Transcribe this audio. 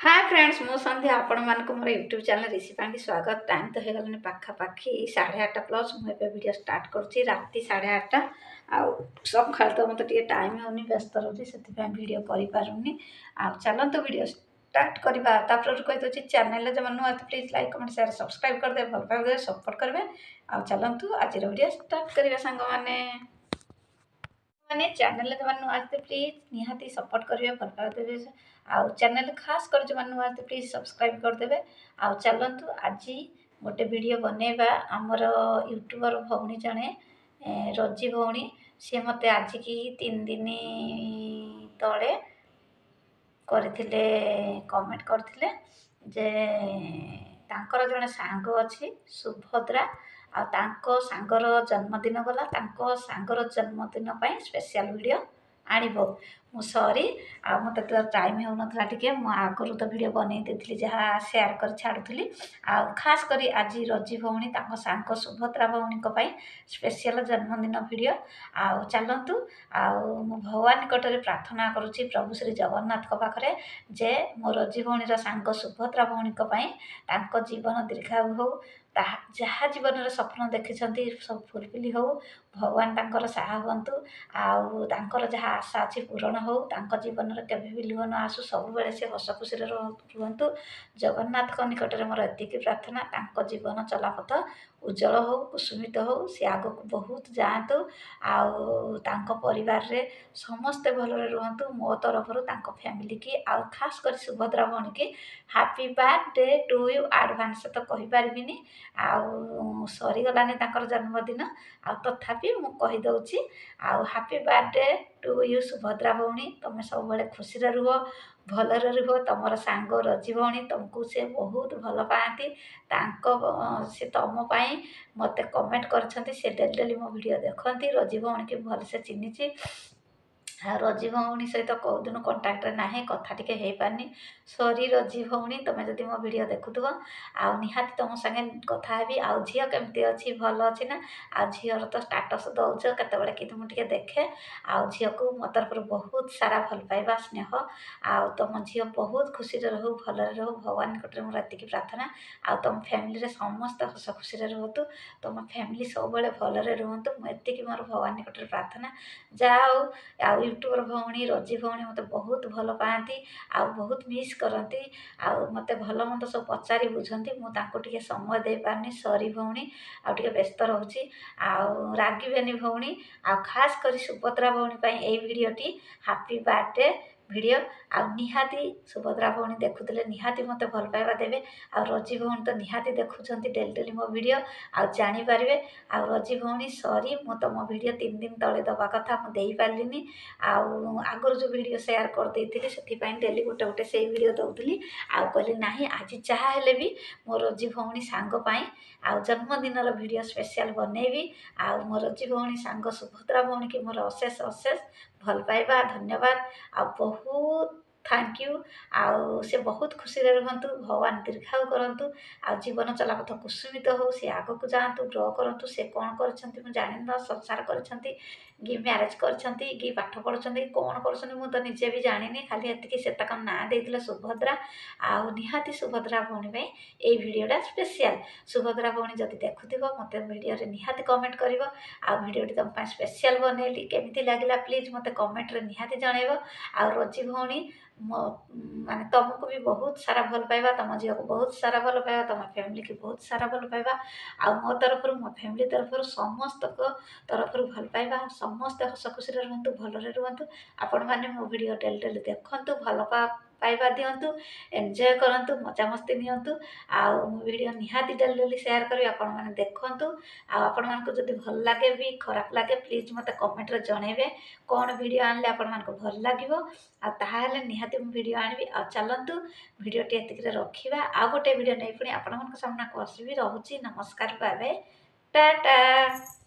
ହାଏ friends, ମୁଁ ସନ୍ଧ୍ୟା। ଆପଣମାନଙ୍କୁ ମୋର ୟୁଟ୍ୟୁବ୍ ଚ୍ୟାନେଲ୍ ରିଷି ପାଣ୍ଡି ସ୍ୱାଗତ। ଟାଇମ୍ ତ ହେଇଗଲାଣି ପାଖାପାଖି 8:30 ପ୍ଲସ୍। ମୁଁ ଏବେ ଭିଡ଼ିଓ ଷ୍ଟାର୍ଟ କରୁଛି ରାତି 8:30। ଆଉ ସକାଳେ ତ ମୋତେ ଟିକେ ଟାଇମ୍ ହେଉନି, ବ୍ୟସ୍ତ ରହୁଛି, ସେଥିପାଇଁ ଭିଡ଼ିଓ କରିପାରୁନି। ଆଉ ଚାଲନ୍ତୁ, ଭିଡ଼ିଓ ଷ୍ଟାର୍ଟ କରିବା। ତାପରେ କହିଦେଉଛି, ଚ୍ୟାନେଲରେ ଯେଉଁମାନେ ନୂଆ, please like, comment, share, subscribe କରିଦେବେ, ଭଲ ପାଇବା ଦେବେ, ସପୋର୍ଟ କରିବେ। ଆଉ ଚାଲନ୍ତୁ, ଆଜିର ଭିଡ଼ିଓ ଷ୍ଟାର୍ଟ କରିବା। ସାଙ୍ଗମାନେ, ମାନେ ଚ୍ୟାନେଲରେ ଯେଉଁମାନେ ନୂଆ ଆସିବେ, ପ୍ଲିଜ୍ ନିହାତି ସପୋର୍ଟ କରିବେ, ଭଲ ପାଇବା ଦେବେ। ଆଉ ଚ୍ୟାନେଲ ଖାସ୍ କରି ଯେଉଁମାନେ ନୂଆ ଆସିବେ, ପ୍ଲିଜ୍ ସବସ୍କ୍ରାଇବ୍ କରିଦେବେ। ଆଉ ଚାଲନ୍ତୁ, ଆଜି ଗୋଟେ ଭିଡ଼ିଓ ବନେଇବା। ଆମର ୟୁଟ୍ୟୁବର ଭଉଣୀ ଜଣେ, ରୋଜି ଭଉଣୀ, ସିଏ ମୋତେ ଆଜିକି 3 ଦିନ ତଳେ କରିଥିଲେ, କମେଣ୍ଟ କରିଥିଲେ ଯେ ତାଙ୍କର ଜଣେ ସାଙ୍ଗ ଅଛି ସୁଭଦ୍ରା, ଆଉ ତାଙ୍କ ସାଙ୍ଗର ଜନ୍ମଦିନ ଗଲା, ତାଙ୍କ ସାଙ୍ଗର ଜନ୍ମଦିନ ପାଇଁ ସ୍ପେଶିଆଲ ଭିଡ଼ିଓ ଆଣିବ। ମୁଁ ସରି, ଆଉ ମୋତେ ତ ଟାଇମ୍ ହେଉନଥିଲା ଟିକେ। ମୁଁ ଆଗରୁ ତ ଭିଡ଼ିଓ ବନେଇ ଦେଇଥିଲି, ଯାହା ସେୟାର କରି ଛାଡ଼ୁଥିଲି। ଆଉ ଖାସ୍ କରି ଆଜି ରୋଜି ଭଉଣୀ ତାଙ୍କ ସାଙ୍ଗ ସୁଭଦ୍ରା ଭଉଣୀଙ୍କ ପାଇଁ ସ୍ପେଶିଆଲ ଜନ୍ମଦିନ ଭିଡ଼ିଓ। ଆଉ ଚାଲନ୍ତୁ। ଆଉ ମୁଁ ଭଗବାନ ନିକଟରେ ପ୍ରାର୍ଥନା କରୁଛି ପ୍ରଭୁ ଶ୍ରୀ ଜଗନ୍ନାଥଙ୍କ ପାଖରେ ଯେ ମୋ ରୋଜି ଭଉଣୀର ସାଙ୍ଗ ସୁଭଦ୍ରା ଭଉଣୀଙ୍କ ପାଇଁ ତାଙ୍କ ଜୀବନ ଦୀର୍ଘାୟୁ ହଉ, ତାହା ଯାହା ଜୀବନରେ ସ୍ୱପ୍ନ ଦେଖିଛନ୍ତି ସବୁ ଫୁଲଫିଲ୍ ହଉ, ଭଗବାନ ତାଙ୍କର ସାହା ହୁଅନ୍ତୁ, ଆଉ ତାଙ୍କର ଯାହା ଆଶା ଅଛି ପୂରଣ ହଉ, ତାଙ୍କ ଜୀବନରେ କେବେ ବି ଲୁହ ନ ଆସୁ, ସବୁବେଳେ ସେ ହସ ଖୁସିରେ ରୁହନ୍ତୁ। ଜଗନ୍ନାଥଙ୍କ ନିକଟରେ ମୋର ଏତିକି ପ୍ରାର୍ଥନା, ତାଙ୍କ ଜୀବନ ଚଲାପଥ ଉଜ୍ଜଳ ହଉ, କୁସୁମିତ ହଉ, ସେ ଆଗକୁ ବହୁତ ଯାଆନ୍ତୁ, ଆଉ ତାଙ୍କ ପରିବାରରେ ସମସ୍ତେ ଭଲରେ ରୁହନ୍ତୁ। ମୋ ତରଫରୁ ତାଙ୍କ ଫ୍ୟାମିଲିକି ଆଉ ଖାସ୍ କରି Subhadra ଭଉଣୀକି happy birthday to you. Advance ତ କହିପାରିବିନି, ଆଉ ସରିଗଲାନି ତାଙ୍କର ଜନ୍ମଦିନ, ଆଉ ତଥାପି ମୁଁ କହିଦେଉଛି। ଆଉ happy birthday to you Subhadra ଭଉଣୀ। ତୁମେ ସବୁବେଳେ ଖୁସିରେ ରୁହ, ଭଲରେ ରୁହ। ତୁମର ସାଙ୍ଗ ରୋଜି ଭଉଣୀ, ତୁମକୁ ସେ ବହୁତ ଭଲ ପାଆନ୍ତି। ତାଙ୍କ ସେ ତୁମ ପାଇଁ ମୋତେ କମେଣ୍ଟ କରିଛନ୍ତି। ସେ ଡେଲି ଡେଲି ମୋ ଭିଡ଼ିଓ ଦେଖନ୍ତି। ରୋଜି ଭଉଣୀକି ଭଲସେ ଚିହ୍ନିଛି। ଆଉ ରୋଜି ଭଉଣୀ ସହିତ କେଉଁଦିନ କଣ୍ଟାକ୍ଟରେ ନାହିଁ, କଥା ଟିକେ ହେଇପାରିନି। ସରି ରୋଜି ଭଉଣୀ, ତୁମେ ଯଦି ମୋ ଭିଡ଼ିଓ ଦେଖୁଥିବ, ଆଉ ନିହାତି ତୁମ ସାଙ୍ଗେ କଥା ହେବି। ଆଉ ଝିଅ କେମିତି ଅଛି, ଭଲ ଅଛି ନା? ଆଉ ଝିଅର ତ ଷ୍ଟାଟସ୍ ଦେଉଛ କେତେବେଳେ କିନ୍ତୁ ମୁଁ ଟିକେ ଦେଖେ। ଆଉ ଝିଅକୁ ମୋ ତରଫରୁ ବହୁତ ସାରା ଭଲ ପାଇବା, ସ୍ନେହ। ଆଉ ତୁମ ଝିଅ ବହୁତ ଖୁସିରେ ରହୁ, ଭଲରେ ରହୁ, ଭଗବାନ ନିକଟରେ ମୋର ଏତିକି ପ୍ରାର୍ଥନା। ଆଉ ତୁମ ଫ୍ୟାମିଲିରେ ସମସ୍ତେ ହସ ଖୁସିରେ ରୁହନ୍ତୁ, ତୁମ ଫ୍ୟାମିଲି ସବୁବେଳେ ଭଲରେ ରୁହନ୍ତୁ, ମୁଁ ଏତିକି ମୋର ଭଗବାନ ନିକଟରେ ପ୍ରାର୍ଥନା। ଯାହା ହଉ, ଆଉ ୟୁଟ୍ୟୁବର ଭଉଣୀ ରୋଜି ଭଉଣୀ ମୋତେ ବହୁତ ଭଲ ପାଆନ୍ତି ଆଉ ବହୁତ ମିସ୍ କରନ୍ତି, ଆଉ ମୋତେ ଭଲ ମନ୍ଦ ସବୁ ପଚାରି ବୁଝନ୍ତି। ମୁଁ ତାଙ୍କୁ ଟିକେ ସମୟ ଦେଇପାରୁନି। ସରି ଭଉଣୀ, ଆଉ ଟିକେ ବ୍ୟସ୍ତ ରହୁଛି। ଆଉ ରାଗିବେନି ଭଉଣୀ। ଆଉ ଖାସ୍ କରି ସୁଭଦ୍ରା ଭଉଣୀ ପାଇଁ ଏଇ ଭିଡ଼ିଓଟି, ହାପି ବାର୍ଥଡେ ଭିଡ଼ିଓ। ଆଉ ନିହାତି ସୁଭଦ୍ରା ଭଉଣୀ ଦେଖୁଥିଲେ ନିହାତି ମୋତେ ଭଲ ପାଇବା ଦେବେ। ଆଉ ରୋଜି ଭଉଣୀ ତ ନିହାତି ଦେଖୁଛନ୍ତି ଡେଲି ଡେଲି ମୋ ଭିଡ଼ିଓ, ଆଉ ଜାଣିପାରିବେ। ଆଉ ରୋଜି ଭଉଣୀ, ସରି, ମୁଁ ତୁମ ଭିଡ଼ିଓ 3 ଦିନ ତଳେ ଦେବା କଥା, ମୁଁ ଦେଇପାରିଲିନି। ଆଉ ଆଗରୁ ଯେଉଁ ଭିଡ଼ିଓ ସେୟାର କରିଦେଇଥିଲି, ସେଥିପାଇଁ ଡେଲି ଗୋଟେ ଗୋଟେ ସେଇ ଭିଡ଼ିଓ ଦେଉଥିଲି। ଆଉ କହିଲି ନାହିଁ, ଆଜି ଯାହା ହେଲେ ବି ମୋ ରୋଜି ଭଉଣୀ ସାଙ୍ଗ ପାଇଁ ଆଉ ଜନ୍ମଦିନର ଭିଡ଼ିଓ ସ୍ପେଶିଆଲ ବନେଇବି। ଆଉ ମୋ ରୋଜି ଭଉଣୀ ସାଙ୍ଗ ସୁଭଦ୍ରା ଭଉଣୀକି ମୋର ଅଶେଷ ଅଶେଷ ଭଲ ପାଇବା, ଧନ୍ୟବାଦ ଆଉ ବହୁତ thank you. ଆଉ ସେ ବହୁତ ଖୁସିରେ ରୁହନ୍ତୁ, ଭଗବାନ ଦୀର୍ଘାୟୁ କରନ୍ତୁ, ଆଉ ଜୀବନ ଚଲାପଥ କୁସୁମିତ ହଉ, ସେ ଆଗକୁ ଯାଆନ୍ତୁ, ଗ୍ରୋ କରନ୍ତୁ। ସେ କ'ଣ କରିଛନ୍ତି ମୁଁ ଜାଣିନି, ତ ସଂସାର କରିଛନ୍ତି କି ମ୍ୟାରେଜ୍ କରିଛନ୍ତି କି ପାଠ ପଢ଼ୁଛନ୍ତି, କ'ଣ କରୁଛନ୍ତି ମୁଁ ତ ନିଜେ ବି ଜାଣିନି। ଖାଲି ଏତିକି, ସେ ତାଙ୍କ ନାଁ ଦେଇଥିଲେ ସୁଭଦ୍ରା। ଆଉ ନିହାତି ସୁଭଦ୍ରା ଭଉଣୀ ପାଇଁ ଏଇ ଭିଡ଼ିଓଟା ସ୍ପେଶିଆଲ। ସୁଭଦ୍ରା ଭଉଣୀ ଯଦି ଦେଖୁଥିବ, ମୋତେ ଭିଡ଼ିଓରେ ନିହାତି କମେଣ୍ଟ କରିବ। ଆଉ ଭିଡ଼ିଓଟି ତୁମ ପାଇଁ ସ୍ପେଶିଆଲ ବନେଇଲି, କେମିତି ଲାଗିଲା ପ୍ଲିଜ୍ ମୋତେ କମେଣ୍ଟରେ ନିହାତି ଜଣାଇବ। ଆଉ ରୋଜି ଭଉଣୀ, ମୋ ମାନେ ତୁମକୁ ବି ବହୁତ ସାରା ଭଲ ପାଇବା, ତୁମ ଝିଅକୁ ବହୁତ ସାରା ଭଲ ପାଇବା, ତୁମ ଫ୍ୟାମିଲିକି ବହୁତ ସାରା ଭଲ ପାଇବା। ଆଉ ମୋ ତରଫରୁ, ମୋ ଫ୍ୟାମିଲି ତରଫରୁ, ସମସ୍ତଙ୍କ ତରଫରୁ ଭଲ ପାଇବା। ସମସ୍ତେ ହସ ଖୁସିରେ ରୁହନ୍ତୁ, ଭଲରେ ରୁହନ୍ତୁ। ଆପଣମାନେ ମୋ ଭିଡ଼ିଓ ଡେଲି ଡେଲି ଦେଖନ୍ତୁ, ଭଲ ପାଇବା ଦିଅନ୍ତୁ, ଏନ୍ଜୟ କରନ୍ତୁ, ମଜାମସ୍ତି ନିଅନ୍ତୁ। ଆଉ ମୁଁ ଭିଡ଼ିଓ ନିହାତି ଡେଲି ଡେଲି ସେୟାର କରିବି, ଆପଣମାନେ ଦେଖନ୍ତୁ। ଆଉ ଆପଣମାନଙ୍କୁ ଯଦି ଭଲ ଲାଗେ ବି ଖରାପ ଲାଗେ, ପ୍ଲିଜ୍ ମୋତେ କମେଣ୍ଟରେ ଜଣାଇବେ କ'ଣ ଭିଡ଼ିଓ ଆଣିଲେ ଆପଣମାନଙ୍କୁ ଭଲ ଲାଗିବ। ଆଉ ତାହେଲେ ନିହାତି ମୁଁ ଭିଡ଼ିଓ ଆଣିବି। ଆଉ ଚାଲନ୍ତୁ, ଭିଡ଼ିଓଟି ଏତିକିରେ ରଖିବା। ଆଉ ଗୋଟେ ଭିଡ଼ିଓ ନେଇ ପୁଣି ଆପଣମାନଙ୍କ ସାମ୍ନାକୁ ଆସିବି। ରହୁଛି, ନମସ୍କାର, ବାଏ ବାଏ, ଟାଟା।